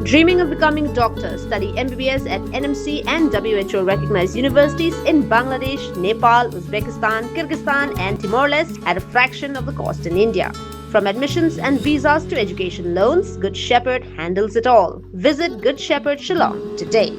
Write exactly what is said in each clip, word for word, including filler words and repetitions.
Dreaming of becoming a doctor? Study M B B S at N M C and W H O recognized universities in Bangladesh, Nepal, Uzbekistan, Kyrgyzstan, and Timor Leste at a fraction of the cost in India. From admissions and visas to education loans, Good Shepherd handles it all. Visit Good Shepherd Shillong today.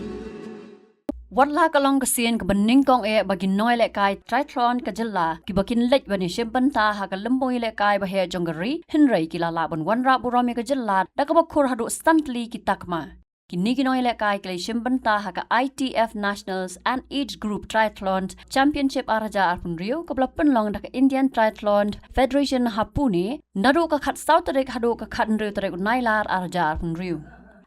Wat la ka long ka sien kaba nyngkong eh ba ki nongialehkai triathlon ka jylla kiba kin leit ban ïashim bynta ha ka lympung ïalehkai ba heh jong ka ri, hynrei ki la lah ban wanrah burom ïa ka jylla da kaba khur haduh san tylli ki takma. Kine ki nongialehkai ki la ïashim bynta ha ka I T F Nationals and Age Group Triathlon Championship ar hajar arphew hynriew kaba la pynlong da ka Indian Triathlon Federation ha Pune, naduh ka khatsaw tarik haduh ka khathynriew tarik u Nailar ar hajar arphew hynriew.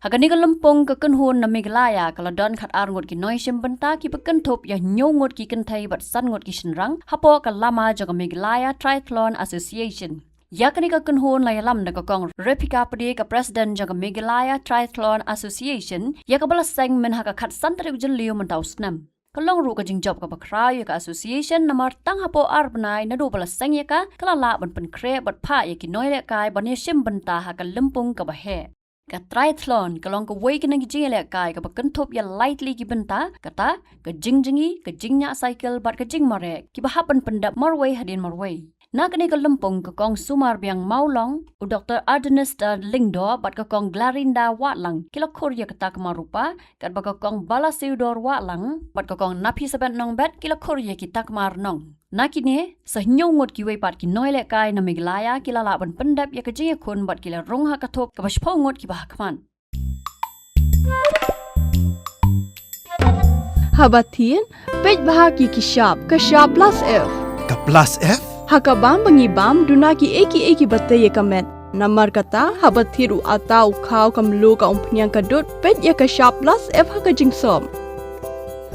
Ha kane ka lympung ka kynhun na Meghalaya ka la don khatar ngut ki nongïashim bynta kiba kynthup ïa hynñiew ngut ki kynthei bad san ngut ki shynrang hapoh ka lama jong ka Meghalaya Triathlon Association. Ïa kane ka kynhun la ïalam da ka Kong Rephika Pde, ka President jong ka Meghalaya Triathlon Association, ïa kaba la seng myn ha ka khatsan tarik u Jylliew mynta u snem. Ka long ruh ka jingjop kaba khraw ïa ka association namar tang hapoh ar bnai naduh ba la seng ïa ka, ka la lah ban pynkhreh bad phah ïa ki nongialehkai ban ïashim bynta ha ka lympung kaba heh. Ka triathlon ka long kawei ka na ki jingïalehkai kaba kynthup ïa lai tylli ki bynta, kata ka jingjngi, ka jingñiah cycle bad ka jingmareh, kiba hap ban pyndep marwei hadien marwei. Na kane ka lympung ka Kong Sumarbiang Mawlong, u Doktor Ardenester Lyngdoh bad ka Kong Glarinda Wahlang ki la khur ïa ka takma rupa, katba ka Kong Balasiewdor Wahlang bad ka Kong Naphisabet Nongbet ki la khur ïa ki takma rnong. Na kine, sa hynñiew ngut kiwei pat ki nongialehkai na Meghalaya ki la lah ban pyndep ïa ka jingïakhun bad ki la rung ha ka thup kaba shiphew ngut kiba hakhmat. Haba thied, peit bha ki ki shap, ka shap plus F. Ka plus F? Ha ka bam ba ngi bam, duna kiei kiei kiba tei ïa ka met. Namar kata, haba thied u atta, u khaw, ka mluh, ka umphniang, ka dud, peit ïa ka shap plus F ha ka jingsop.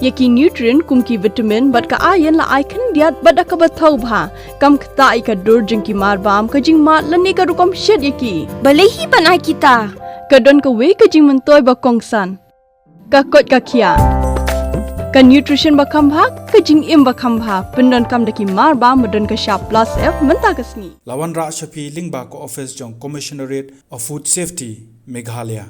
Ïa ki nutrient kum ki vitamin bad ka iron la ai khyndiat bad da kaba thaw bha. Kam ktah ïa ka dur jong ki mar bam, ka jingmad lane ka rukom shet ïa ki. Balei hi ban ai kita? Ka don kawei ka jingmyntoi ba kongsan. Ka koit ka khiah. Ka nutrition ba kham bha, ka jingim ba kham bha. Pyndonkam da ki mar bam ba don ka shap plus F mynta ka sngi. La wanrah sha phi lyngba ka office jong Commissionerate of Food Safety, Meghalaya.